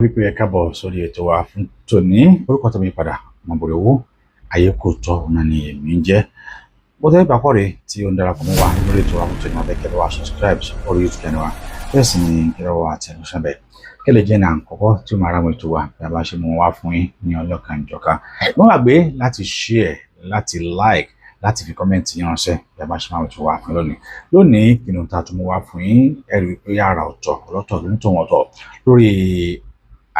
Wípé ẹ káàbọ̀ sórí ètò wa fún tòní. Orúkọ tèmi padà Mọ̀bọ̀rẹ̀ owó ayé kò tọ́ ọ̀nà ni èmi ń jẹ́. Bó tẹ́ ìgbà kọ́rẹ̀ tí ó ń darapọ̀ mọ́ wa lórí ètò wa fún tòní, wọn fẹ́ kẹ́ bá wa subscribe orí YouTube channel wa, bẹ́ẹ̀ sì ni kẹ́ bá wa tẹ̀ lọ́sàn bẹ́ẹ̀ kẹ́ lè jẹ́ ní àkọ́kọ́ tí ó máa ra àwọn ètò wa bí a bá ṣe mú wá fún yín ní ọlọ́kan ìjọ̀kan. Wọ́n gbàgbé láti share, láti like, láti fi comment yín ránṣẹ́ bí a bá ṣe máa ètò wa fún lónìí. Lónìí, kí ni ohun tá a tún mú wá fún yín? Ẹ rí i pé yàrá ọ̀tọ̀ ọlọ́tọ̀ ló ń tò wọ́n tọ̀ lórí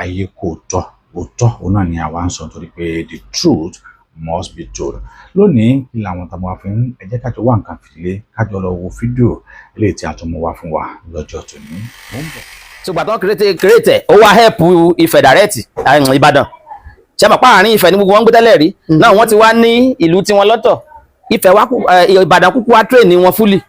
ayé kò tọ́. Òótọ́ òun náà ni àwa ń sọ, torí pé the truth must be told. Lónìí, kí làwọn tá a mú wá fún yín? Ẹ jẹ́ kájọ wá nǹkan fìdí lé, kájọ lọ wo fídíò eléyìí tí a tún mú wá fún wa lọ́jọ́ tòní. Mò ń bọ̀. Ṣùgbọ́n tó ń create ẹ̀, ó wá help Ifẹ̀ direct. Ìbàdàn, ṣe mọ̀ páàrin Ifẹ̀ ní gbogbo wọn ń gbé tẹ́lẹ̀ rí náà, wọ́n ti wá ní ìlú tiwọn lọ́tọ̀. Ifẹ̀ wá Ìbàdàn kúkú wá train wọn fully.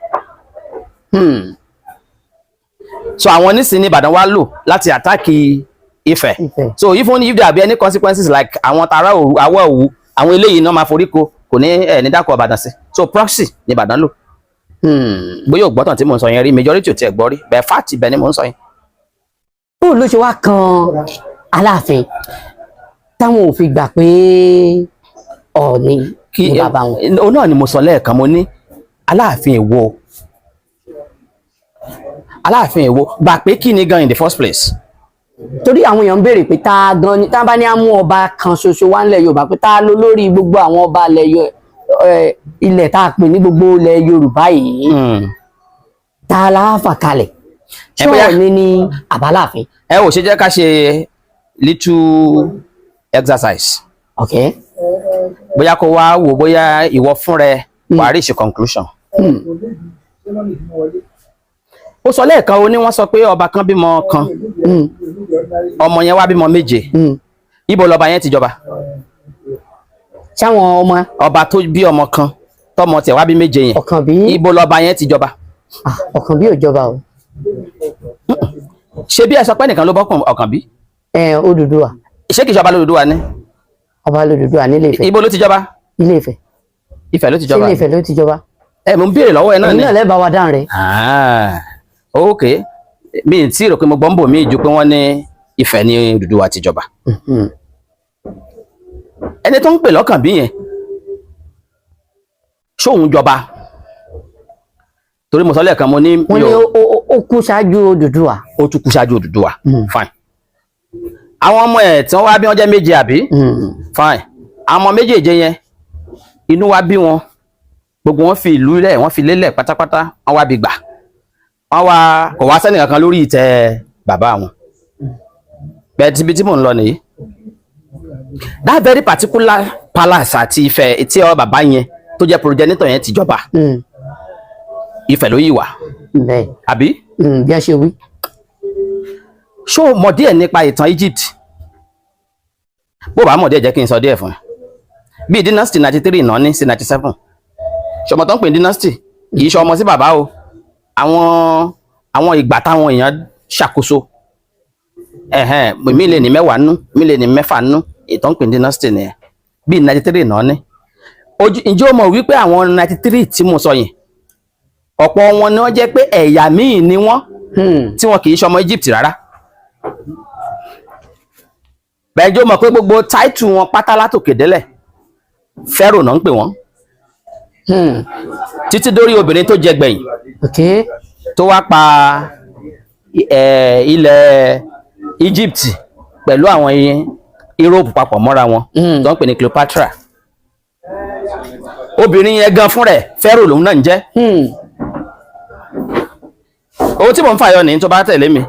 So àwọn nísìnyí, Ìbàdàn wá lò láti attack Ifẹ̀. Ifẹ̀. So even if there be any consequences, like àwọn tara òru, àwọ̀ òwú, àwọn eléyìí náà máa forí ko, kò ní ẹ̀ ní dákọ̀ Ìbàdàn sí. So proxy ní Ìbàdàn lò. Bóyá ògbọ́tàn tí mò ń sọ yẹn rí, majority ò tiẹ̀ gbọ́ rí bẹ́ẹ̀. Fact ibẹ̀ ni mò ń sọ yẹn. Bóun ló ṣe wá kan Aláàfin táwọn ò fi gbà pé Ọọ̀ni Kí ní bàbá wọn? Òun náà ni mo sọ lẹ́ẹ̀kan. Mo ní Aláàfin èwo? Aláàfin èwo gbà pé kí ni gan in the first place? Torí àwọn èèyàn ń béèrè pé tá gan ni, tá bá ní á mú ọba kan ṣoṣo wá nílẹ̀ Yorùbá, pé tá ló lórí gbogbo àwọn ọba ilẹ̀ ilẹ̀ tá a pè ní gbogbo ilẹ̀ Yorùbá yìí, tá a la fà kalẹ̀? Ẹ ṣé Ọọ̀ni ní àbáláàfin? Ẹ ò ṣe jẹ́ ká ṣe little exercise. Ok. Bóyá kó wá wò, bóyá ìwọ fúnra ẹ wàá reach a conclusion. Ó sọ lẹ́ẹ̀kan, ó ní wọ́n sọ pé ọba kan bímọ kan, ọmọ yẹn wá bímọ méje. Ibo lọba yẹn ti jọba? Sáwọn ọmọ? Ọba tó bí ọmọ kan, tọmọ tiẹ̀ wá bí méje yẹn. Ọ̀kànbí. Ibo lọba yẹn ti jọba? Ah, Ọ̀kànbí ò jọba o. Ṣé bí ẹ sọ pé nìkan ló bọ́kàn Ọ̀kànbí? Ẹ Odùduwà. Ṣé kìí ṣe ọba lódùduwà ni? Ọba lódùduwà nílé Ifẹ̀. Ibo ló ti jọba? Ilé Ifẹ̀. Ifẹ̀ ló ti Ṣé jọba? Ilé Ifẹ̀ ló ti jọba? Ẹ mò ń béèrè lọ́wọ́ ẹ náà Èyí ni. náà lẹ́bàá wa dáhùn rẹ̀. Ah, ok, mi ì tí ì rò pé mo gbọ́ ń bò mí ju pé wọ́n ní Ifẹ̀ ní Odùduwà ti jọba. Ẹni tó ń pè lọ́kànbí yẹn, ṣóun jọba? Torí mo sọ lẹ́ẹ̀kan, mo ní Wọ́n mi ní ò ó kú ṣáájú Odùduwà. Ó tún kú ṣáájú Odùduwà. Fine. Àwọn ọmọ ẹ̀ tí wọ́n wá bí, wọ́n jẹ́ méje, àbí? Fine. Àwọn ọmọ méjèèje yẹn, inú wa bí wọn, gbogbo wọn fi ìlú lẹ̀, wọ́n fi lélẹ̀ pátápátá, wọ́n wá bí gbà, wọ́n wá kò wá sẹ́nì kankan lórí ìtẹ́ bàbá wọn. Bẹ́ẹ̀ tíbi tí mò ń lọ nìyí, that very particular palace àti Ifẹ̀ tí ọ bàbá yẹn tó jẹ́ progenitor yẹn ti jọba, Ifẹ̀ ló yìí wà. Bẹ́ẹ̀. Àbí? Bí a ṣe wí. Ṣó o mọ̀ díẹ̀ nípa ìtàn Egypt? Bó bá mọ̀ díẹ̀, jẹ́ kí n sọ díẹ̀ fún ẹ. Bíi dynasty 93 náà ní sí 97. Ṣọmọ tó ń pè ní dynasty, kì í ṣe ọmọ sí bàbá o, àwọn ìgbà táwọn èèyàn ṣàkóso ẹ̀hẹ́n, mi lè ní 10 nú, mi lè ní 6 nú, ìtàn ń pè ní dynasty nìyẹn. Bíi 93 náà ní. Ǹjẹ́ o mọ̀ wípé àwọn 93 tí mo sọ yìí, ọ̀pọ̀ wọn ni wọ́n jẹ́ pé ẹ̀yà míì ni wọ́n tí wọn kì í ṣọmọ Egypt rárá? Bẹ́ẹ̀ jọ mọ̀ pé gbogbo title wọn pátá látòkè délẹ̀, Pharaoh náà ń pè wọ́n, títí dórí obìnrin tó jẹ gbẹ̀yìn tó wá pa ilẹ̀ Egypt pẹ̀lú àwọn Europe papọ̀ mọ́ra wọn, tó ń pè ní Cleopatra. Obìnrin yẹn gan fún rẹ̀, Pharaoh lòun náà ń jẹ́. Owó tí mò ń fàyọ ní tó bá tẹ̀lé mi,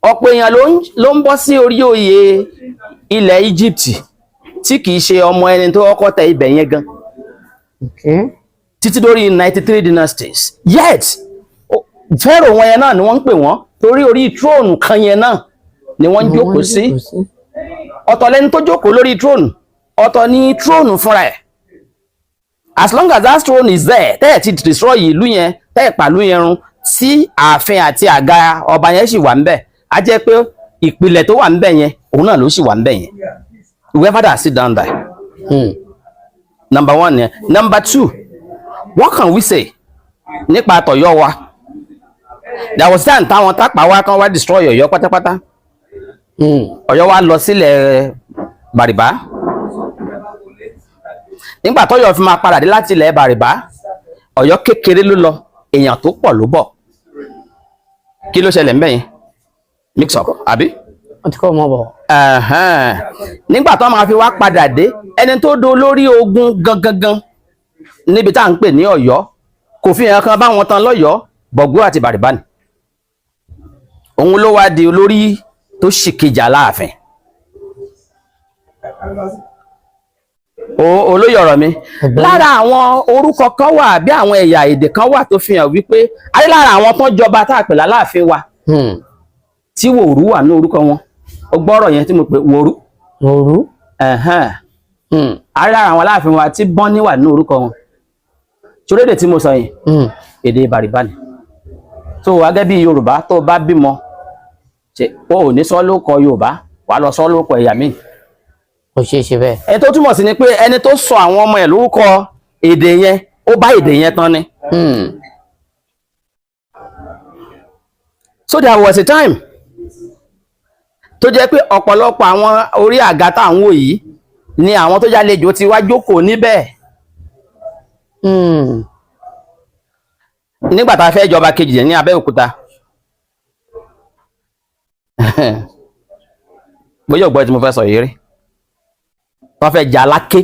ọ̀pọ̀ èèyàn ló ń bọ́ sí orí oyè ilẹ̀ Egypt tí kìí ṣe ọmọ ẹni tó kọ́kọ́ tẹ ibẹ̀ yẹn gan, títí dórí 93 dynasties. Yet Pharaoh wọn yẹn náà ni wọ́n ń pè wọ́n, torí orí throne kan yẹn náà ni wọ́n ń jókòó sí. Ọ̀tọ̀ lẹni tó jókòó lórí throne, ọ̀tọ̀ ni throne fúnra ẹ̀. As long as that throne is there, tẹ́ ẹ̀ ti destroy ìlú yẹn, tẹ́ ẹ̀ pàlú yẹn run, tí ààfin àti àga ọba yẹn sì wà ń bẹ̀, á jẹ́ pé ìpìlẹ̀ tó wà ń bẹ̀ yẹn, òun náà ló sì wà ń bẹ̀ yẹn, whoever that sit down there. Number one yẹn. Number two, what can we say nípa tọ̀yọ́ wa? There was time táwọn tápà wá kán wá destroy Ọ̀yọ́ pátápátá. Ọ̀yọ́ wá lọ sílẹ̀ Bàrìbá. Nígbà tọ́yọ́ fi máa padà dé láti ilẹ̀ Bàrìbá, Ọ̀yọ́ kékeré ló lọ, èèyàn tó pọ̀ ló bọ̀. Kí ló ṣẹlẹ̀ ńbẹ̀ yẹn? Mix up, àbí? Wọ́n ti kọ́ ọmọ bọ̀. Ẹ̀hẹ́n. Nígbà tó máa fi wá padà dé, ẹni tó do lórí ogun gangan níbi tá à ń pè ní Ọ̀yọ́ kò fi hàn kan báwọn tán lọ́yọ̀ọ́, Bọ̀gbó àti Bàrìbá ni. Òun ló wá di olórí tó sì kejì Aláàfin. Olóyè ọ̀rọ̀ mi, lára àwọn orúkọ kan wà bí àwọn ẹ̀yà èdè kan wà tó fi hàn wípé ayé lára àwọn tó jọba tá a pè láláàfin wa tí Wòrú wà ní orúkọ wọn. O gbọ́rọ̀ yẹn tí mo pè Wòrú. Wòrú. Ẹ̀hẹ́n. A rí lára àwọn Aláàfin wa tí Bọ́ní wà ní orúkọ wọn. Ṣorédè tí mo sọ yìí, èdè Bàrìbá ni. Tó wà gẹ́gẹ́ bí Yorùbá, tó bá bímọ, ṣe o ò ní sọ lóko Yorùbá, wàá lọ sọ lóko ẹ̀yà míì? Kò ṣeé ṣe bẹ́ẹ̀. Ẹni tó túmọ̀ sí ni pé ẹni tó sọ àwọn ọmọ ẹ̀ lórúkọ èdè yẹn, ó bá èdè yẹn tán ni. So there was a time tó jẹ́ pé ọ̀pọ̀lọpọ̀ àwọn orí àga tá à ń wò yìí ni àwọn tó jálejò ti wá jókòó níbẹ̀. Nígbà tá a fẹ́ jọba kejì ní Abẹ́òkúta, bóyá ògbọ́n tí mo fẹ́ sọ yìí rí, wọ́n fẹ́ jà Aláké.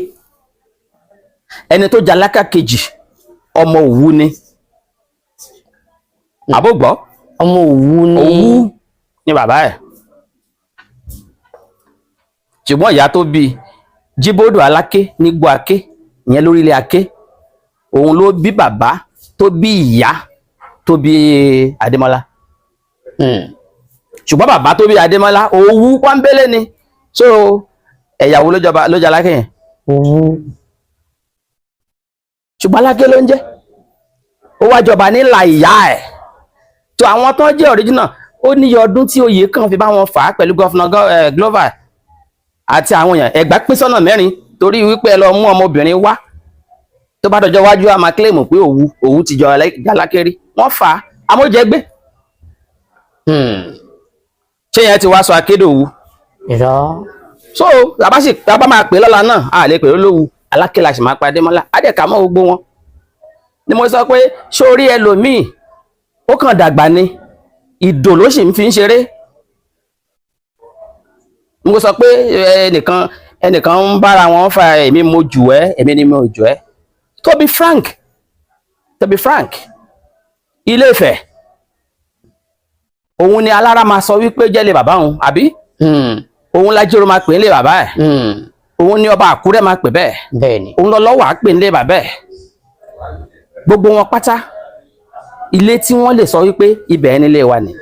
Ẹni tó jà Aláké kejì, ọmọ Òwu ni, àbógbọ́? Ọmọ Òwu ni. Òwu ni bàbá ẹ̀, ṣùgbọ́n ìyá tó bí Jíbódò Aláké ní Gbó Aké, ìyẹn lórílẹ̀ Aké, òun ló bí bàbá tó bí ìyá tó bí Adémọ́lá. Ṣùgbọ́n bàbá tó bí Adémọ́lá, Òwu pọ́nbélé ni. So ẹ̀yà wo ló jọba ló jẹ Aláké yẹn? Òwu. Ṣùgbọ́n Aláké ló ń jẹ́, ó wá jọba nílà ìyá ẹ̀ tó àwọn tó jẹ́ original. Ó níye ọdún tí oyè kan fi bá wọn fà á pẹ̀lú Governor Glover àti àwọn èèyàn. Ẹ̀gbá pín sọ́nà mẹ́rin torí wípé ẹ lọ mú ọmọbìnrin wá, tó bá dọjọ́ wájú, a máa claim pé Òwu ti jọ Aláké rí. Wọ́n fà á, amójẹgbé. Ṣé yẹn ti wá sọ Akédòwu? Irọ́. So tàbá sì tàbá máa pè lọ́la náà, a lè pè é lówù. Aláké la sì máa pa Adémọ́lá, adẹ̀ka mọ́ gbogbo wọn ni. Mo sọ pé sórí ẹlòmíì, ó kàn dàgbà ni, ìdò ló sì ń fi ń ṣeré. Mo sọ pé ẹnìkan ẹnìkan ń bára wọn fa èmi mo jù ẹ́, èmi ni mo jù ẹ́. Toby Frank, Toby Frank, Ilé-Ifẹ̀, òun ni alára máa sọ wípé jẹ́lé bàbá òun, àbí? Òun lájírò máa pè ń lé bàbá ẹ̀. Òun ni ọba Àkúrẹ́ máa pè bẹ́ẹ̀. Bẹ́ẹ̀ni. Òun lọ́lọ́wà á pè ń lé bàbá ẹ̀. Gbogbo wọn pátá, ilé tí wọ́n lè sọ wípé ibẹ̀ nílé wa ni.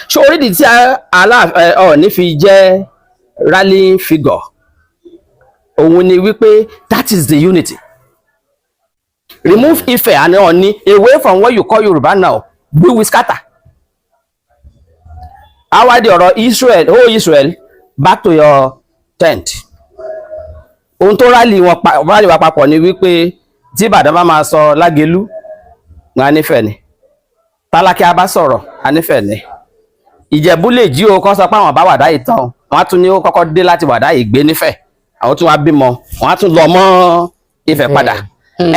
Ṣé orídìí tí Ọọ̀ni fi jẹ́ rallying figure, òun ni wípé that is the unity. Remove Ife and Ọọ̀ni away from what you call Yorùbá now, we will scatter. Awádìí ọ̀rọ̀ Israel, oh Israel, back to your tent. Ohun tó rally wọn pa, rally wa papọ̀ ni wípé tí Ìbàdàn bá máa sọ Lágelú, wọn á nífẹ̀ẹ́ ni. Tálákẹ́ bá sọ̀rọ̀, á nífẹ̀ẹ́ ni. Ìjẹ̀bú lè jí o kọ́ sọ pé àwọn bá wàdá yìí tán, wọn á tún ní ó kọ́kọ́ dé láti wàdá yìí gbé nífẹ̀ẹ́, àwọn tún wá bímọ, wọn á tún lọ mọ́ Ifẹ̀ padà.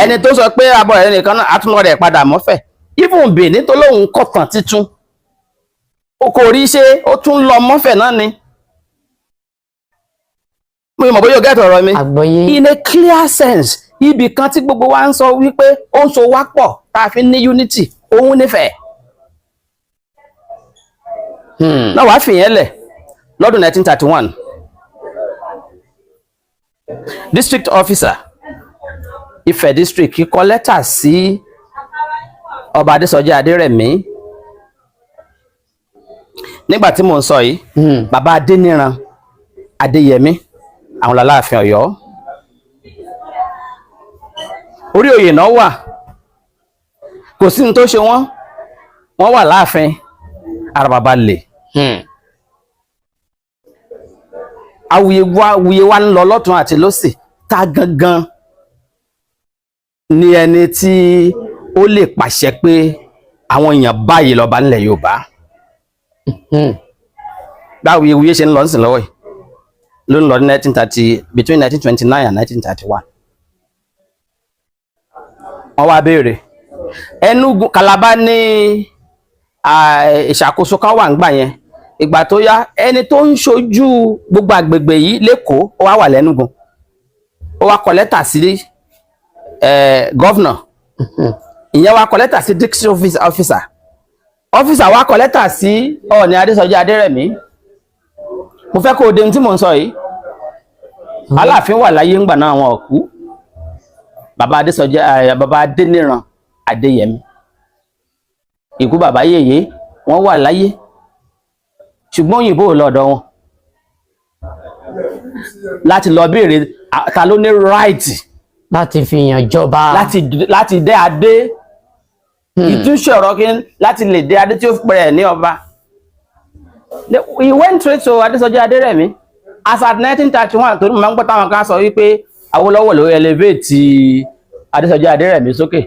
Ẹni tó sọ pé abọ́ rẹ̀ nìkan náà á tún lọ rẹ̀ padà mọ́fẹ̀. Even Benin tó lóun kọ̀tàn títún, o kò rí ṣe, ó tún lọ mọ́fẹ̀ náà ni. Mo mọ̀ bóyá o get ọ̀rọ̀ mi. Àgbọ́yé. In a clear sense, ibì kan tí gbogbo wa ń sọ wípé ó ń so wá pọ̀ tá a fi ní unity, òun nífẹ̀ẹ́. Náà wàá fìyẹn lẹ̀. Lọ́dún 1931, district officer Ifẹ̀ district kọ lẹ́tà sí Ọba Adésọjí Adérẹ̀mí. Nígbà tí mò ń sọ yìí, bàbá Adéníran Adéyẹmí, àwọn l'Aláàfin Ọ̀yọ́, orí oyè náà wà, kò sí ní tó ṣe wọ́n, wọ́n wà láàfin, ara bàbá lè. Awuye wa ń lọ lọ́tún àti lọ́sì. Ta gangan ni ẹni tí ó lè pàṣẹ pé àwọn èèyàn báyìí lọ́ba nílẹ̀ Yorùbá? Báwo awuyewuye ṣe ń lọ nísìnyí lọ́wọ́ yìí ló ń lọ ní 1930, between 1929 and 1931. Wọ́n wá béèrè Enugu, Calabar ní ìṣàkóso kan wà ńgbà yẹn. Ìgbà tó yá, ẹni tó ń ṣojú gbogbo àgbègbè yìí l'Ékòó, ó wá wà l'Ẹ́núgù, ó wá kọ lẹ́tà sí governor. Ìyẹn wá kọ lẹ́tà sí district officer. Officer wá kọ lẹ́tà sí Ọọ̀ni Adésọjí Adérẹ̀mí. Mo fẹ́ kó o de ohun tí mò ń sọ yìí. Aláàfin wà láyé ńgbà náà, àwọn òkú bàbá Adésọjí, bàbá Adéníran Adéyẹmí, ikú bàbá yèyé, wọ́n wà láyé, ṣùgbọ́n òyìnbó ò lọ́dọ̀ wọn láti lọ béèrè ta ló ní right láti fi yàn jọba. Láti dé adé, ìtúnṣe ọ̀rọ̀ kí láti lè dé adé tí ó pẹ̀rẹ̀ ní ọba. He went straight to Adésọjí Adérẹ̀mí as at 1931, torí mo máa ń gbọ́ táwọn kan sọ wípé Awólọ́wọ̀ ló elevate Adésọjí Adérẹ̀mí sókè.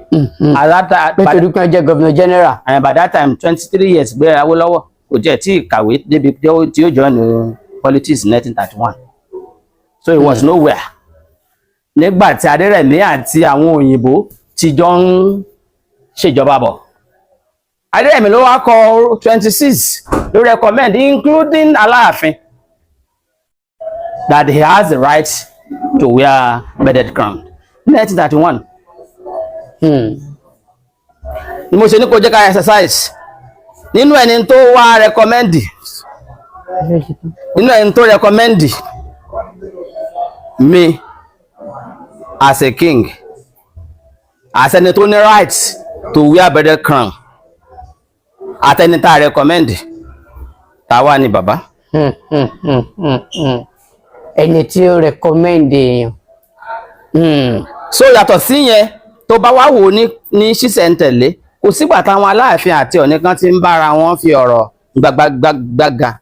At that Pé torí pé wọ́n jẹ́ governor general. And by that time, 23 years gbé Awólọ́wọ̀ kò jẹ́ tí kàwé débi tí ó join politics in 1931, so he was nowhere nígbà tí Adérẹ̀mí àti àwọn òyìnbó ti jọ ń ṣèjọba bọ̀. Adérẹ̀mí ló wá kọ 26, ló recommend, including Aláàfin, that he has the right to wear beaded crown, 1931. Ni mo ṣe ní kó jẹ́ ká exercise nínú ẹni tó wá recommend, nínú ẹni tó recommend me as a king, as ẹni tó ní right to wear beaded crown, àtẹni tá a recommend, tá a wà ní bàbá. Ẹni tí ó recommend èèyàn. So yàtọ̀ sí yẹn, tó bá wá wò ní ṣísẹ̀ntẹ̀lé, kò sígbà táwọn Aláàfin àti Ọ̀ọ̀ni kan ti ń bára wọn fi ọ̀rọ̀ gbagbagbagbaga.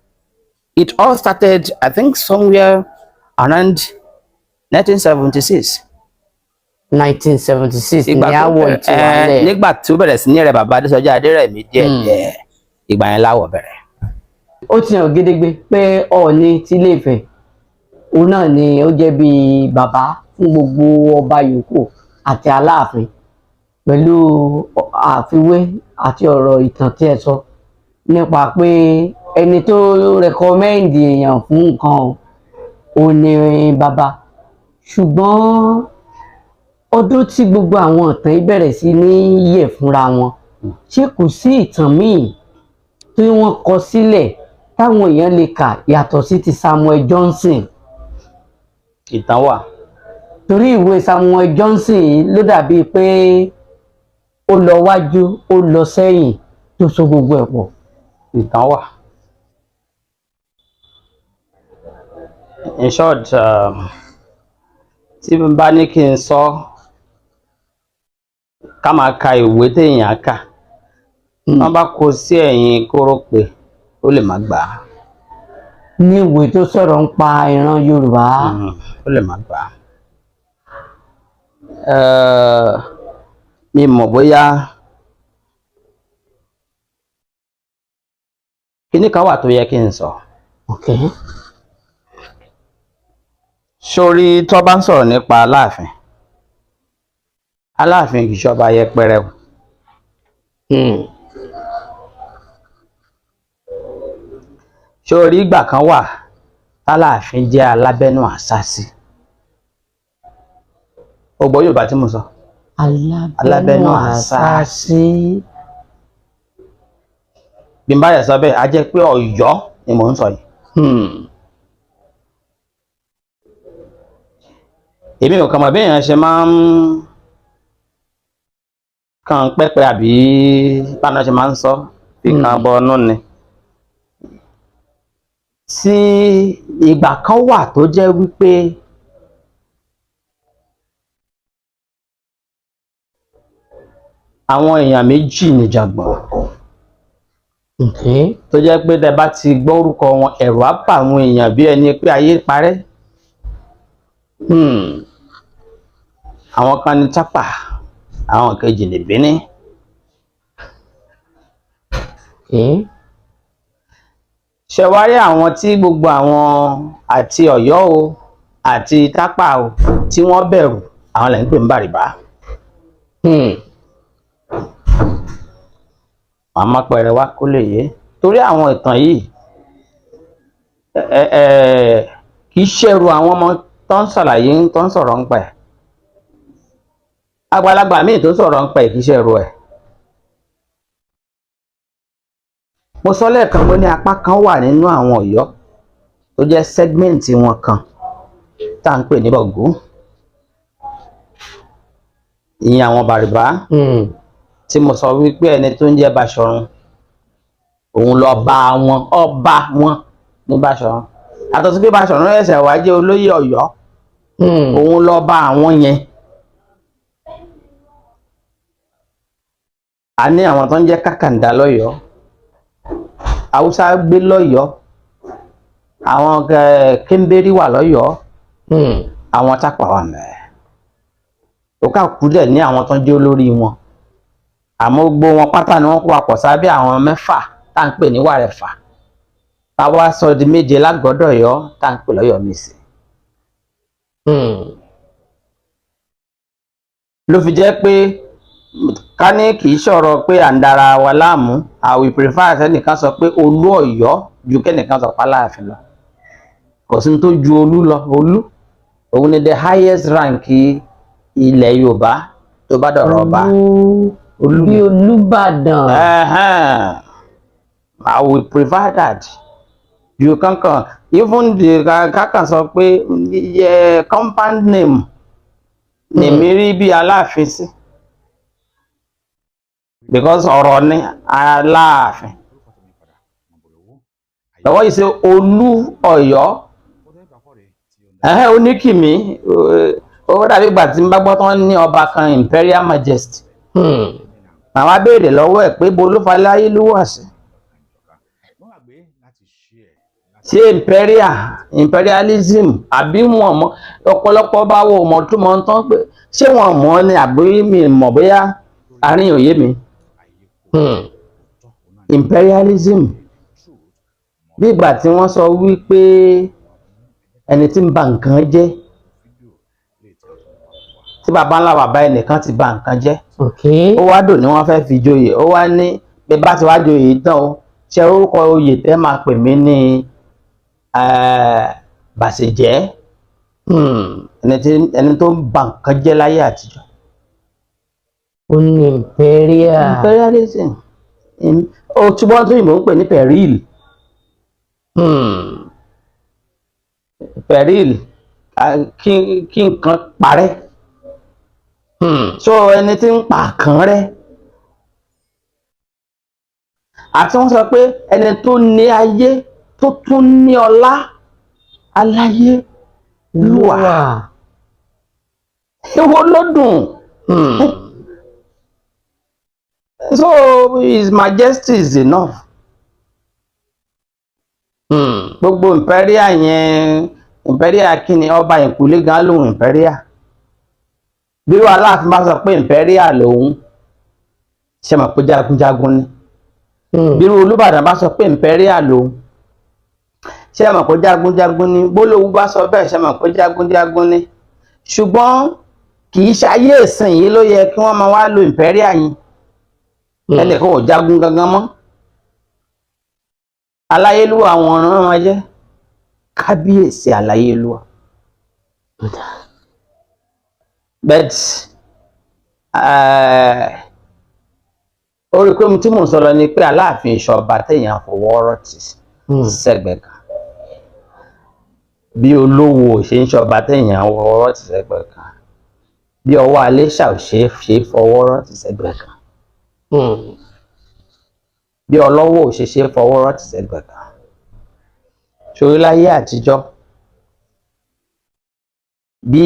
It all started, I think, somewhere around 1976. 1976 ní Ìgbà tó àwọ̀ bẹ̀rẹ̀- ti wà lẹ̀. Nígbà tó bẹ̀rẹ̀ sí ní rẹ̀ bàbá Adésọjí Adérẹ̀mí díẹ̀ díẹ̀, ìgbà yẹn láwọ̀ bẹ̀rẹ̀. Ó ti hàn gédégbé pé Ọọ̀ni tí Ilé-Ifẹ̀, òun náà ni ó jẹ́ bíi bàbá fún gbogbo ọba yòókù àti Aláàfin, pẹ̀lú àfiwé àti ọ̀rọ̀ ìtàn tí ẹ sọ nípa pé ẹni tó recommend èèyàn fún nǹkan o, òun ni bàbá. Ṣùgbọ́n ọdún tí gbogbo àwọn ìtàn yìí bẹ̀rẹ̀ sí ní yẹ̀ fúnra wọn, ṣé kò sí ìtàn míì tí wọ́n kọ sílẹ̀ táwọn èèyàn lè kà yàtọ̀ sí ti Samuel Johnson? Ìtàn wà. Torí ìwé Samuel Johnson yìí ló dàbíi pé ó lọ wájú, ó lọ sẹ́yìn, tó so gbogbo ẹ̀ pọ̀. Ìtàn wà. In short, tí n bá ní kí n sọ, ká máa ka ìwé téèyàn kà, wọ́n bá kó sí ẹ̀yìn kóró pé ó lè má gbà á. Ní ìwé tó sọ̀rọ̀ ń pa ìran Yorùbá. Ó lè má gbà á. Mi mọ̀ bóyá kíní kan wà tó yẹ kí n sọ. Sórí tó bá ń sọ̀rọ̀ nípa Aláàfin, Aláàfin kì í ṣọba yẹpẹrẹ o. Sórí ìgbà kan wà tálàáfin jẹ́ alábẹ́nú àṣàsí. O gbọ́ Yorùbá tí mo sọ? Alábẹ́nú àṣàsí. Bí n bá yẹ sọ bẹ́ẹ̀, á jẹ́ pé Ọ̀yọ́ ni mò ń sọ yìí. Èmi ò kàn mọ̀ bí èèyàn ṣe máa ń kàn pẹ́pẹ́ àbí báwọn náà ṣe máa ń sọ bí kan bọnú ni. Tí ìgbà kan wà tó jẹ́ wípé àwọn èèyàn méjì nìjàngbọ̀n tó jẹ́ pé tẹ́ bá ti gbọ́ orúkọ wọn, ẹ̀rù á bà àwọn èèyàn bí ẹni pé ayé parẹ́. Àwọn kan ní Tápà, àwọn kejì ní Bíní. Ṣe wá rí àwọn tí gbogbo àwọn àti Ọ̀yọ́ o àti Tápà o tí wọ́n bẹ̀rù, àwọn lẹ ń pè ní Bàrìbá. Màmá pẹrẹ wá kó lè yé, torí àwọn ìtàn yìí ẹ ẹ kì í ṣẹ̀rù àwọn ọmọ tó ń ṣàlàyé, tó ń sọ̀rọ̀ ń pa ẹ̀. Àgbàlagbà míì tó sọ̀rọ̀ ń pa ẹ̀ kì í ṣẹ̀rù ẹ̀. Mo sọ lẹ́ẹ̀kan, mo ní apá kan wà nínú àwọn Ọ̀yọ́ tó jẹ́ segment wọn kan tá à ń pè ní Bọ̀gú, ìyẹn àwọn Bàrìbá tí mo sọ wípé ẹni tó ń jẹ́ Baṣọ̀run, òun lọ bá wọn, ọba wọn ní Baṣọ̀run. Àtọ̀ sí pé Baṣọ̀run ẹ̀sẹ̀ wá jẹ́ olóyè Ọ̀yọ́, òun lọ bá àwọn yẹn. A ní àwọn tó ń jẹ́ Kàkàndá lọ́yọ̀ọ́, Haúsá gbé lọ́yọ̀ọ́, àwọn Kéńbérí wà lọ́yọ̀ọ́, àwọn Tápà wà mẹ́ẹ̀. Òkàkú dẹ̀ ní àwọn tó ń jẹ́ olórí wọn, àmọ́ gbogbo wọn pátá ni wọ́n kó papọ̀ sábẹ́ àwọn mẹ́fà tá à ń pè ní Wàrẹ̀fà, táwa sọ di 7 lágọ́dọ̀yọ́ tá à ń pè lọ́yọ̀ọ́ Mèsì. Ló fi jẹ́ pé ká ní kì í sọ̀rọ̀ pé à ń dara wa láàmú, I will prefer sẹ́nìkan sọ pé Olú Ọ̀yọ́ ju kẹ́nìkan sọ pé Aláàfin lọ. Kò sí tó ju Olú lọ. Olú òun ni the highest rank ilẹ̀ Yorùbá tó bá dọ̀rọ̀ ọba. Olú bí Olúbàdàn. I will prefer that. You can kan even the kákan sọ pé compound name lèmi rí bí Aláàfin sí, because ọ̀rọ̀ ni Aláàfin. Lọ́wọ́ yìí ṣe Olú Ọ̀yọ́, oníkìmí ó dàbí ìgbà tí n bá gbọ́ tán ní ọba kan Imperial Majesty. Màmá béèrè lọ́wọ́ ẹ̀ pé bo ló fa láyé ló wà sí. Ṣé imperialism àbí wọn mọ ọ̀pọ̀lọpọ̀ bá wo mọ̀ tó mọ̀ tán pé ṣé wọn mọ̀ ni àbí mi mọ̀ bóyá àárín òye mi. Imperialism bí ìgbà tí wọ́n sọ wípé ẹni tí ń ba nǹkan jẹ́, tí baba ńlá bàbá ẹnìkan ti ba nǹkan jẹ́, ó wá dùn ní wọ́n fẹ́ fi joyè, ó wá ní bí bá ti wá joyè tán o, ṣe orúkọ oyè tẹ́ máa pè mí ní Bàṣẹ̀jẹ́, ẹni tó ń ba nǹkan jẹ́ láyé àtijọ́. Ó ní imperial. Imperialism ó túbọ̀ tó yìnbọn ń pè ní peril. Peril, kí nǹkan parẹ́. So ẹni tí ń pa kàn rẹ́, àti wọ́n sọ pé ẹni tó ní ayé tó tún ní ọlá, aláyé lúwà, èwo ló dùn. So His Majesty is enough. Gbogbo imperial yẹn, imperial kí ni? Ọba ìkúlé gan lòun imperial. Bí wàá Aláàfin bá sọ pé imperial lòun, ṣe mọ̀ pé jagunjagun ni? Bí Olúbàdàn bá sọ pé imperial lòun, ṣe mọ̀ pé jagunjagun ni? Bólówú bá sọ bẹ́ẹ̀, ṣe mọ̀ pé jagunjagun ni? Ṣùgbọ́n kì í ṣayé ìsìn yìí ló yẹ kí wọ́n máa wá lo imperial yìí. Ẹnìkan ò jagun gangan mọ́. Aláyélúwà, àwọn ọ̀ràn wọn jẹ́ kábíyèsí aláyélúwà. But ó rí i pé tí mò ń sọ lọ ni pé Aláàfin ìṣọba téèyàn fọwọ́ rọ́ tì sẹ́gbẹ̀ẹ́ kan, bí olówó ṣe ń ṣọba téèyàn fọwọ́ rọ́ tì sẹ́gbẹ̀ẹ́ kan, bí ọwọ́ Aléṣà ò ṣe é fọwọ́ rọ́ tì sẹ́gbẹ̀ẹ́ kan, bí ọlọ́wọ́ ò ṣe ṣe fọwọ́ rọ́ tì sẹ́gbẹ̀ẹ́ kan. Ṣorí láyé àtijọ́, bí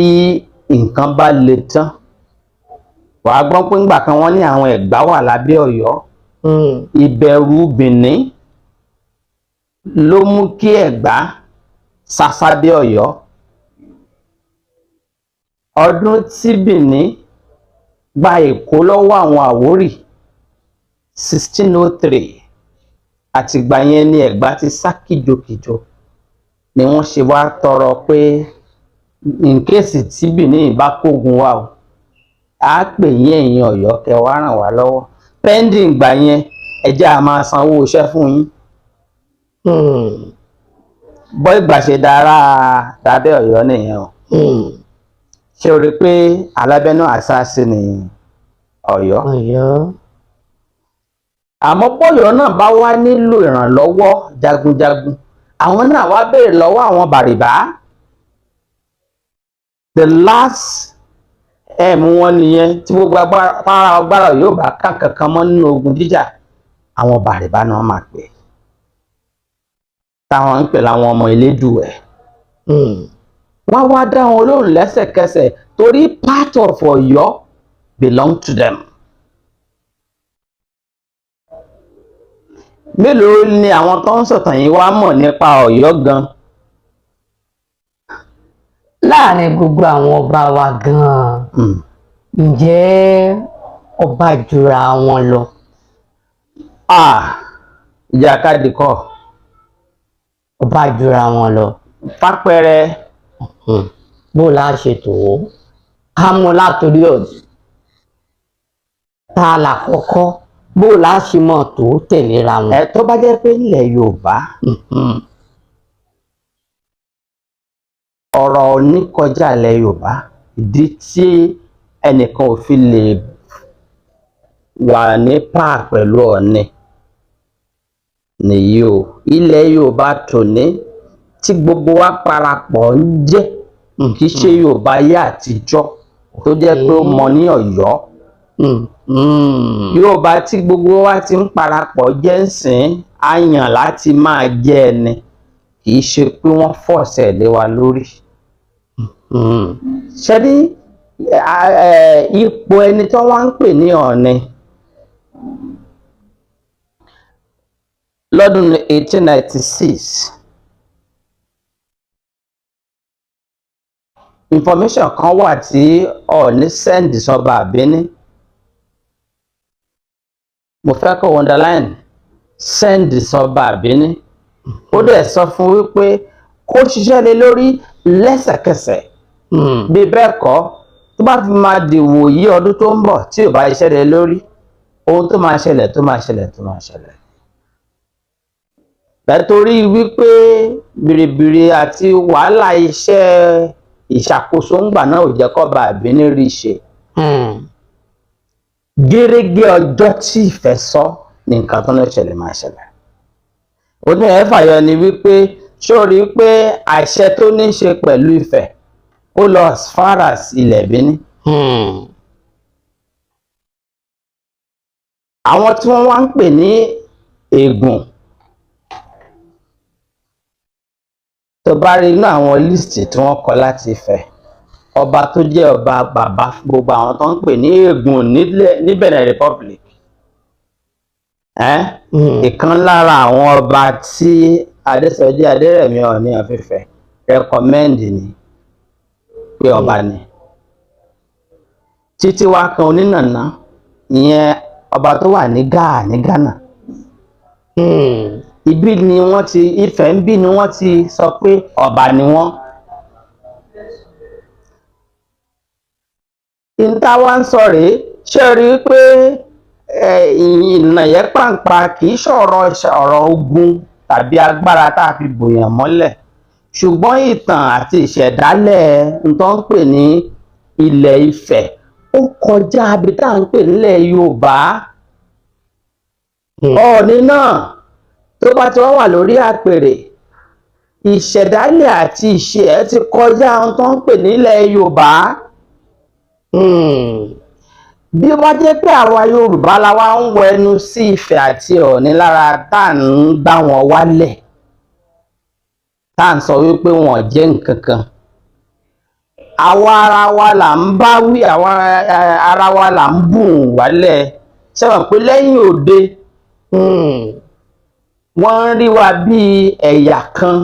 nǹkan bá le tán, wàá gbọ́ pé ńgbà kan wọ́n ní àwọn Ẹ̀gbá wà lábẹ́ Ọ̀yọ́. Ìbẹ̀rù Benin ló mú kí Ẹ̀gbá sá sábẹ́ Ọ̀yọ́. Ọdún tí Benin gba Èkó lọ́wọ́ àwọn Àwórì, 1603, Àtìgbà yẹn ni Ẹ̀gbá ti sá kìjokìjo, ni wọ́n ṣe wá tọrọ pé in case tí Benin bá kógun wa o, á pè yín, ẹ̀yin Ọ̀yọ́, kẹ́ wá ràn wá lọ́wọ́. Pending gbà yẹn, ẹ jẹ́ a máa sanwó iṣẹ́ fún yín. Bọ́ ìgbà ṣe dára dábẹ́ Ọ̀yọ́ nìyẹn o. Ṣé o rí i pé alábẹ́nú àṣàṣì ní Ọ̀yọ́? Ọ̀yọ́. Àmọ́ bọ́yọ̀ náà bá wá nílò ìrànlọ́wọ́ jagunjagun, àwọn náà wá béèrè lọ́wọ́ àwọn Bàrìbá. The last m wọn nìyẹn tí gbogbo agbára yóò bá ká kankan mọ́ nínú ogun jíjà, àwọn Bàrìbá náà máa pè, táwọn ń pè láwọn ọmọ Elédùẹ̀. Wọ́n wá dá wọn lóhùn lẹ́sẹ̀kẹsẹ̀ torí part of Ọ̀yọ́ belong to them. Mélòó ni àwọn tó ń sọ̀tàn yìí wá mọ̀ nípa Ọ̀yọ́ gan? Láàrin gbogbo àwọn ọba wa gan-an, ǹjẹ́ ọba jura wọn lọ? Ah, ìjàkadì kọ́. Ọba jura wọn lọ. Fápẹrẹ. Bó la ṣe tó o ká mú látòrí ọ̀dùn tá a là kọ́kọ́, bó la ṣe mọ̀ tó tẹ̀léra wọn? Ẹ tó bá jẹ́ pé nílẹ̀ Yorùbá, ọ̀rọ̀ òní kọjá ilẹ̀ Yorùbá, ìdí tí ẹnìkan ò fi lè wà ní páà pẹ̀lú Ọọ̀ni nìyí o. Ilẹ̀ Yorùbá tòní tí gbogbo wa parapọ̀ ń jẹ́, kì í ṣe Yorùbá ayé àtijọ́ tó jẹ́ pé ó mọ ní Ọ̀yọ́. Yorùbá tí gbogbo wa ti ń parapọ̀ jẹ́ ń sìn, á yàn láti máa jẹ́ ẹni, kì í ṣe pé wọ́n fọ̀ọ̀sẹ̀ lé wa lórí. Ṣe ní ipò ẹni tí wọ́n ń pè ní Ọọ̀ni lọ́dún 1896, information kan wà tí Ọọ̀ni send sọba Àbíní. Mo fẹ́ kó underline send sọba Àbíní. Ó dẹ̀ sọ fún wípé kó ṣiṣẹ́ lé lórí lẹ́sẹ̀kẹsẹ̀, bí bẹ́ẹ̀ kọ́, tó bá fi máa dìwò yí ọdún tó ń bọ̀, tí ò bá ṣiṣẹ́ lé lórí, ohun tó máa ṣẹlẹ̀ tó máa ṣẹlẹ̀ tó máa ṣẹlẹ̀. Nítorí wípé bìrìbìrì àti wàhálà iṣẹ́ ìṣàkóso ńgbà náà ò jẹ́ kọ́ba Àbíní rí ṣe. Gẹ́rẹ́gẹ́ ọjọ́ tí ìfẹ́ sọ ní nǹkan tó ń ṣẹlẹ̀ máa ṣẹlẹ̀. Ó ní ẹ̀ fàyọ ni wípé ṣó rí i pé àṣẹ tó ní í ṣe pẹ̀lú Ifẹ̀ ó lọ as far as ilẹ̀ Bíní. Àwọn tí wọ́n wá ń pè ní Ègùn, tó bá rí inú àwọn list tí wọ́n kọ láti Ifẹ̀, ọba tó jẹ́ ọba bàbá fún gbogbo àwọn tó ń pè ní Ègùn ní Benin Republic, ìkan lára àwọn ọba tí Adésọjí Adérẹ̀mí Ọọ̀ni of Ifẹ̀ recommend ni pé ọba ni, títí wá kan Onínàná, ìyẹn ọba tó wà ní Gáà ní Ghana. Ibi ni wọ́n ti, Ifẹ̀ ń bí ni wọ́n ti sọ pé ọba ni wọ́n. Ìta wa ń sọ rèé, ṣé rí i pé ìnàyẹ́ pàǹpà kì í ṣọ̀rọ̀ ọ̀rọ̀ ogun tàbí agbára tá a fi bòyàn mọ́lẹ̀, ṣùgbọ́n ìtàn àti ìṣẹ̀dálẹ̀ n tó ń pè ní ilẹ̀ Ifẹ̀ ó kọjá ibi tá à ń pè nílẹ̀ Yorùbá. Ọọ̀ni náà tó bá ti wá wà lórí àpèrè, ìṣẹ̀dálẹ̀ àti ìṣe ẹ̀ ti kọjá ohun tó ń pè nílẹ̀ Yorùbá. Bí ó bá jẹ́ pé àwa Yorùbá la wá ń wọ ẹnu sí Ifẹ̀ àti Ọọ̀ni lára, tá à ń gbá wọn wálẹ̀, tá à ń sọ wípé wọn jẹ́ nǹkan kan, àwa ara wa là ń bá wí, àwa ara wa là ń bùn wálẹ̀. Ṣé wọn pé lẹ́yìn òde wọ́n ń rí wa bíi ẹ̀yà kan,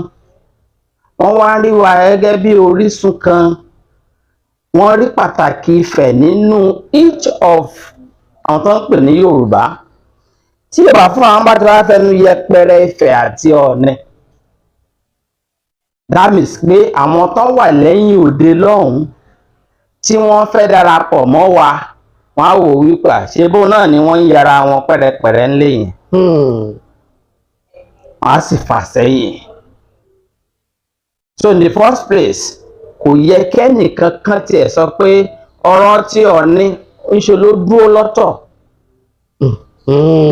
wọ́n wá ń rí wa gẹ́gẹ́ bí orísun kan, wọ́n rí pàtàkì Ifẹ̀ nínú each of àwọn tó ń pè ní Yorùbá. Tí Yorùbá fún àwọn bá ti wá fẹnu yẹpẹrẹ Ifẹ̀ àti Ọọ̀ni, that means pé àwọn tó wà lẹ́yìn òde lọ́hùn-ún tí wọ́n fẹ́ darapọ̀ mọ́ wa, wọ́n á wò wípé ṣé bó náà ni wọ́n ń yẹra wọn pẹ́rẹpẹ̀rẹ ńlẹ̀ yẹn, wọ́n á sì fà sẹ́yìn. So in the first place, kò yẹ kẹ́nìkan kan tiẹ̀ sọ pé ọ̀rọ̀ tí Ọọ̀ni ń ṣe ló dúró lọ́tọ̀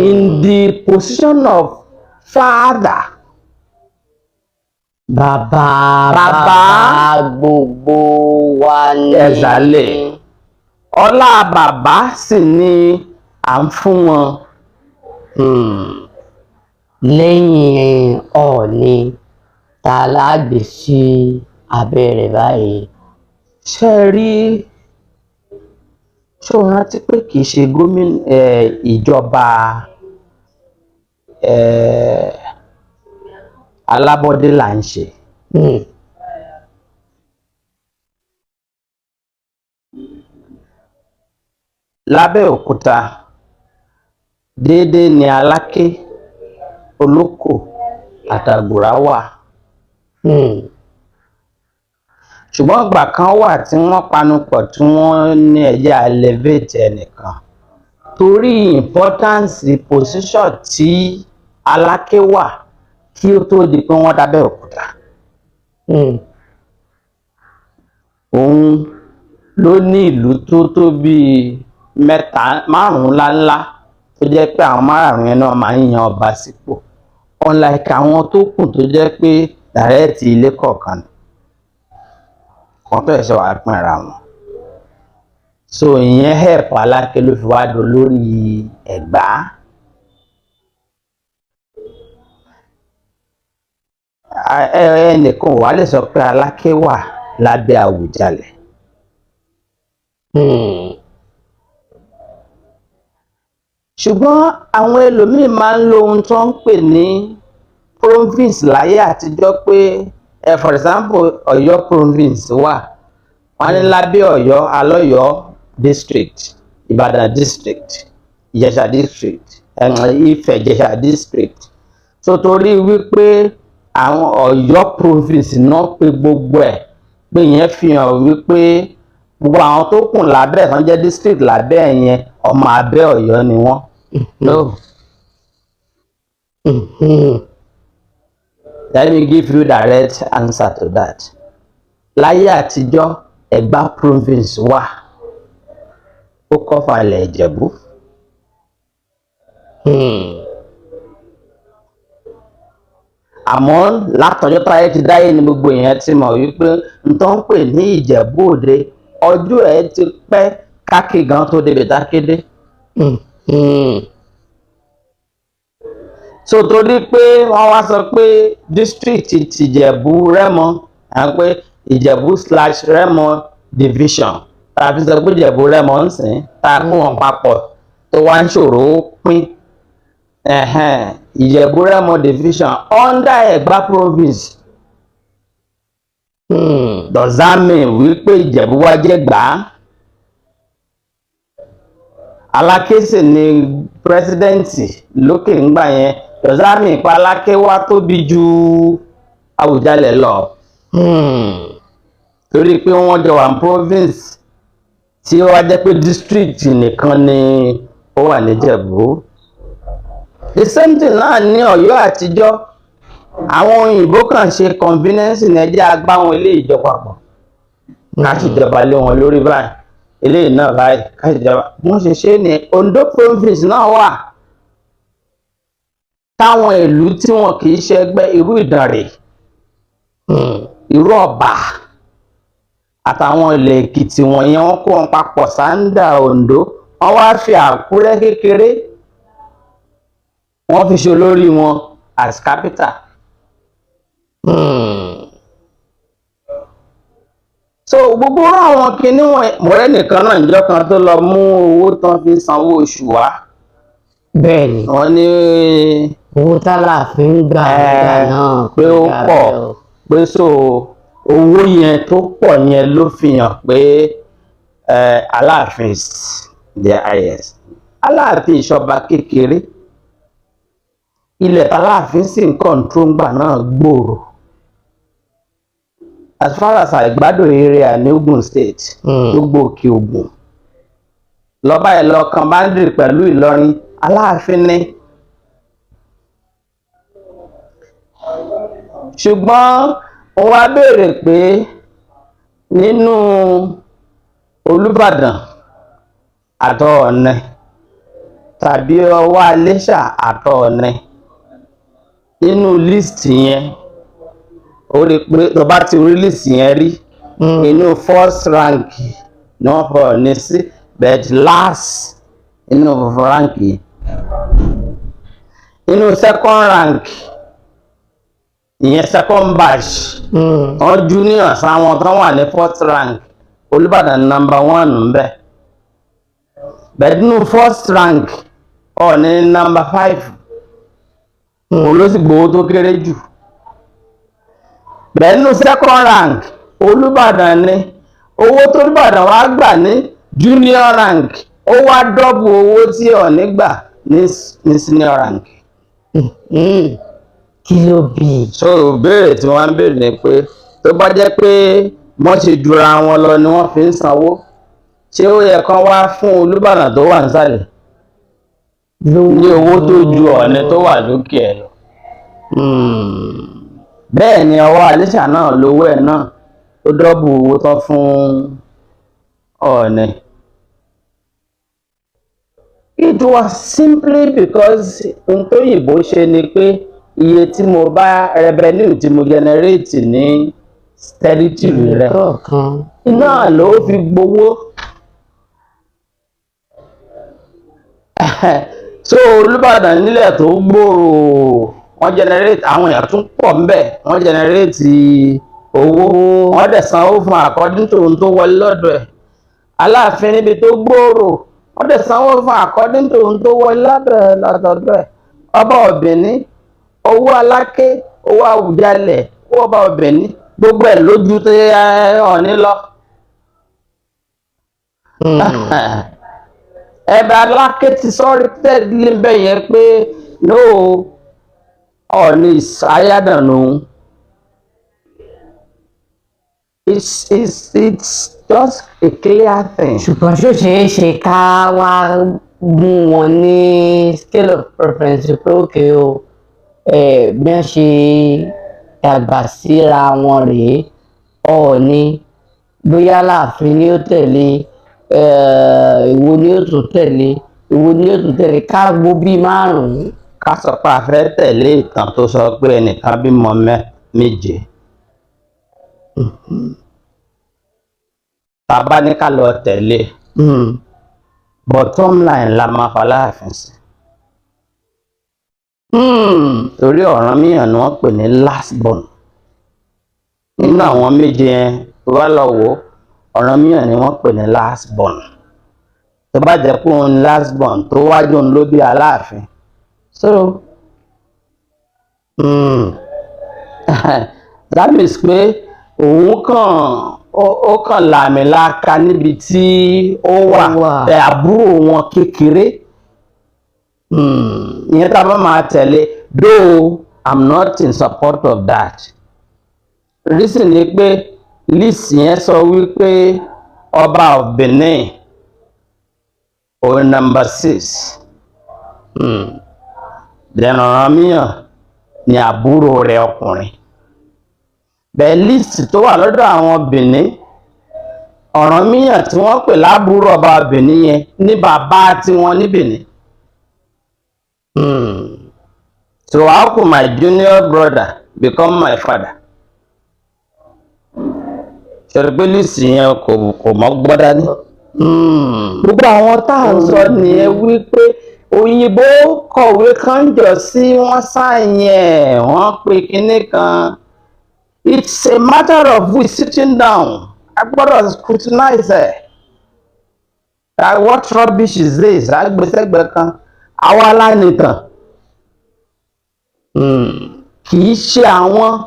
in the position of father. Bàbá. Bàbá. Gbogbo wa ni. Exactly. Ọlá bàbá sì ni à ń fún wọn. Lẹ́yìn Ọọ̀ni, ta la gbé sí abẹ́ rẹ̀ báyìí? Ṣé ẹ rí, ṣé o rántí pé kì í ṣe gómìnà ìjọba alábọ́dé là ń ṣe? Lábẹ́òkúta déédéé ni Aláké, Olókò àtàgùrà wà. Ṣùgbọ́n ìgbà kan wà tí wọ́n panupọ̀ tí wọ́n ní ẹ̀yà elevate ẹnìkan torí importance position tí Aláké wà kí ó tó di pé wọ́n dábẹ́òkúta. Òun ló ní ìlú tó tó bíi mẹ́ta márùn-ún ńláńlá tó jẹ́ pé àwọn márùn-ún yẹn náà máa ń yan ọba sípò, unlike àwọn tó kù tó jẹ́ pé direct ilé kọ̀ọ̀kan ni kan tó ẹ̀ṣẹ̀ wàá pín ara wọn. So ìyẹn help Aláké ló fi wá dolórí Ẹ̀gbá. Ẹnìkan ò wá lè sọ pé Aláké wà lábẹ́ Àwùjalẹ̀. Ṣùgbọ́n àwọn ẹlòmíín máa ń lo ohun tó ń pè ní province láyé àtijọ́ pé for example, Ọ̀yọ́ province wà, wọ́n ní lábẹ́ Ọ̀yọ́, Alọ́yọ́ district, Ìbàdàn district, Ìjẹ̀ṣà district, Ifẹ̀ Ìjẹ̀ṣà district. So torí wípé àwọn Ọ̀yọ́ province náà pé gbogbo ẹ̀, pé ìyẹn fi hàn wípé gbogbo àwọn tó kù lábẹ́ tán jẹ́ district lábẹ́ yẹn, ọmọ abẹ́ Ọ̀yọ́ ni wọ́n. No. Let me give you direct answer to that. Láyé àtijọ́, Ẹ̀gbá province wà, ó cover ilẹ̀ Ìjẹ̀bú. Àmọ́ látọjọ́ táyé ti dáyé ni gbogbo èèyàn ti mọ̀ wípé n tó ń pè ní Ìjẹ̀bú Òde, ọjọ́ ẹ̀ ti pẹ́ kákì gan tó débi tákédé. So torí pé wọ́n wá sọ pé district tìjẹ̀bú Rẹ́mọ, à ń pé Ìjẹ̀bú/Rẹ́mọ division, tàbí sọ pé Ìjẹ̀bú Rẹ́mọ ń sìn tá a kó wọn papọ̀ tó wá ń ṣòro ó pín. Ìjẹ̀bú Rẹ́mọ division under Ẹ̀gbá province. Does that mean wípé Ìjẹ̀bú wá jẹ́ gbà á? Aláké sì ni president lókè ńgbà yẹn. Does that mean pé Aláké wá tóbi ju Àwùjalẹ̀ lọ? Torí pé wọ́n jọ wà ní province tí ó wá jẹ́ pé district nìkan ni ó wà níjẹ̀bú. The same thing náà ní Ọ̀yọ́ àtijọ́. Àwọn òyìnbó kàn ṣe convenience ní ẹjẹ́ agbá wọn ilé ìjọ papọ̀ ká ṣèjọba lé wọn lórí báyìí, eléyìí náà báyìí ká ṣèjọba. Wọ́n ṣe ṣe ní Ondo province náà wà táwọn ìlú tí wọn kì í ṣẹgbẹ́, irú Ìdànrè, irú Ọ̀bà àtàwọn ilẹ̀ Èkìtì wọ̀nyẹn, wọ́n kó wọn papọ̀ sáńdà Ondo. Wọ́n wá fi Àkúrẹ́ kékeré, wọ́n fi ṣe olórí wọn as capital. So gbogbo irú àwọn kinní wọn, mọ̀rẹ́ nìkan náà níjọ́ kan tó lọ mú owó tán fi sanwó oṣù wá. Bẹ́ẹ̀ ni. Wọ́n ní Owó tálàfin ń gbà nígbà náà pé ó kọjá pọ̀ bẹ́ẹ̀ o. Pé so owó yẹn tó pọ̀ yẹn ló fi hàn pé Aláàfin is the highest. Aláàfin ìṣọba kékeré. Ilẹ̀ tAláàfin sì ń control ńgbà náà gbòòrò as far as Àgbàdo area ní Ogun State, gbogbo Òkè Ògùn lọ́ba ẹ̀ lọ kan boundary pẹ̀lú Ìlọrin, Aláàfin ni. Ṣùgbọ́n wọ́n wá béèrè pé nínú Olúbàdàn àtọ̀ọ̀nẹ tàbí Ọwá Iléṣà àtọ̀ọ̀nẹ nínú list yẹn, ó rí i pé tó bá ti rí list yẹn rí, inú first rank ni wọ́n fọ ní sí, but last inú rank yìí, inú second rank ìyẹn, second batch, wọ́n junior sáwọn tó wà ní first rank, Olúbàdàn number one ńbẹ, but nínú first rank, Ọọ̀ni number five, òun ló sì gbowó tó kéré jù. Bẹ́ẹ̀ nínú second rank, Olúbàdàn ni. Owó tó Olúbàdàn wá gbà ní junior rank, ó wá double owó tí Ọọ̀ni gbà ní senior rank. Kí ló bí i? So ìbéèrè tí wọ́n ń béèrè ni pé tó bá jẹ́ pé wọ́n ṣe jura wọn lọ ni wọ́n fi ń sanwó, ṣé ó yẹ kán wá fún Olúbàdàn tó wà nísàlẹ̀ ní owó tó ju Ọọ̀ni tó wà lókè ẹ̀ lọ? Bẹ́ẹ̀ ni Ọwá Iléṣà náà lówó ẹ̀ náà tó double owó tán fún Ọọ̀ni. It was simply because ohun tóyìnbó ṣe ni pé iye tí mo bá revenue tí mo generate ní territory rẹ Kọ̀ọ̀kan. Iná ló fi gbowó. So Olúbàdàn nílẹ̀ tó gbòòrò, wọ́n generate, àwọn èèyàn tún pọ̀ ńbẹ̀, wọ́n generate owó, wọ́n dẹ̀ sanwó fún according to ohun tó wọlé lọ́dọ̀ ẹ̀. Aláàfin níbi tó gbòòrò, wọ́n dẹ̀ sanwó fún according to ohun tó wọlé lọ́dọ̀ ẹ̀ lọ́dọ̀ ẹ̀. Ọba Ọ̀bìnní, owó Aláké, owó Àwùjalẹ̀, owó ọba Ọ̀bìnní, gbogbo ẹ̀ lójú tó yẹ Ọọ̀ni lọ. Ẹ̀bẹ̀ Aláké ti sọ́rí tẹ́lẹ̀ bẹ́ẹ̀ yẹn pé no, Ọọ̀ni is higher than òun. It's just a clear thing. Ṣùgbọ́n ṣó ṣeé ṣe ká wá mú wọn ní scale of preference pé okay o, bí wọ́n ṣe dàgbà síra wọn rèé, Ọọ̀ni, bóyá Aláàfin ni ó tẹ̀lé, èwo ni ó tún tẹ̀lé, èwo ni ó tún tẹ̀lé, ká wo bíi márùn-ún? Ká sọ pé a fẹ́ tẹ̀lé ìtàn tó sọ pé ẹnìkan bímọ méje, tá a bá ní ká lọ tẹ̀lé, bottom line la máa fa Aláàfin sí, torí Ọ̀rànmíyàn ni wọ́n pè ní last born nínú àwọn méje yẹn. Tó bá lọ wò ó, Ọ̀rànmíyàn ni wọ́n pè ní last born. Tó bá jẹ́ pé òun ni last born, tó wájú òun ló bí Aláàfin, so that means pé òun kàn ó kàn làmìlaka níbi tí ó wà. Ó wà. Ẹ, àbúrò wọn kékeré ìyẹn tá a bá máa tẹ̀lé, though I'm not in support of that. Reason ni pé list yẹn sọ wípé ọba of Benin òun number six, then Ọ̀rànmíyàn ni àbúrò rẹ̀ ọkùnrin. Bẹ́ẹ̀ list tó wà lọ́dọ̀ àwọn Benin, Ọ̀rànmíyàn tí wọ́n pè lábúrò ọba Benin yẹn ní bàbá tiwọn ní Benin. So how could my junior brother become my father? Ṣòro pé list yẹn kò mọ́ gbọ́ dání. Gbogbo àwọn tá à ń sọ nìyẹn wípé òyìnbó kọ̀wé kan jọ sí wọ́n sign ẹ̀, wọ́n pe kinní kan. It's a matter of we sitting down, a gbọ́dọ̀ scrutinize ẹ̀. Ah, what rubbish is this? Agbésẹ́gbẹ̀ kan, àwa lánìtàn, kì í ṣe àwọn.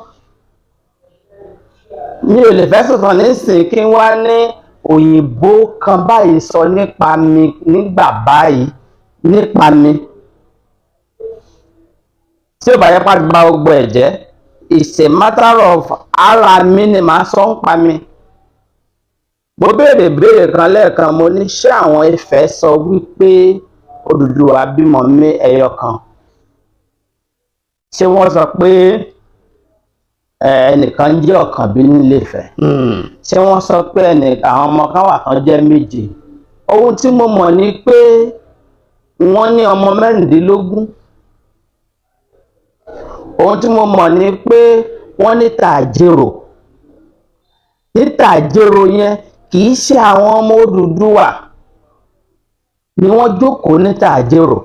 Mi ò lè fẹ́ sọ̀tàn nísìnyí kí n wá ní òyìnbó kan báyìí sọ nípa mi nígbà báyìí nípa mi. Tí ò bá yẹ pa gba gbogbo ẹ̀ jẹ́, it's a matter of ara mi ni màá sọ ń pa mi. Mo béèrè béèrè kan lẹ́ẹ̀kan, mo ní ṣé àwọn Ifẹ̀ sọ wípé Odùduwà bímọ mi ẹyọ kan? Ṣé wọ́n sọ pé ẹnìkan jẹ́ Ọ̀kànbí nílé Ifẹ̀? Ṣé wọ́n sọ pé ẹnì àwọn ọmọ kan wà kan jẹ́ méje? Ohun tí mo mọ̀ ni pé wọ́n ní ọmọ 16. Ohun tí mo mọ̀ ni pé wọ́n ní tàjérò. Ní tàjérò yẹn, kì í ṣe àwọn ọmọ Odùduwà ni wọ́n jókòó ní tàjérò.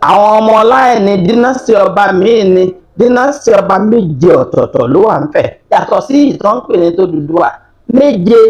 Àwọn ọmọ láìní dynasty ọba míì ní dynasty ọba méje ọ̀tọ̀ọ̀tọ̀ ló wà ń fẹ̀, yàtọ̀ sí ìtàn ń pè ní tòdùdùwà méje.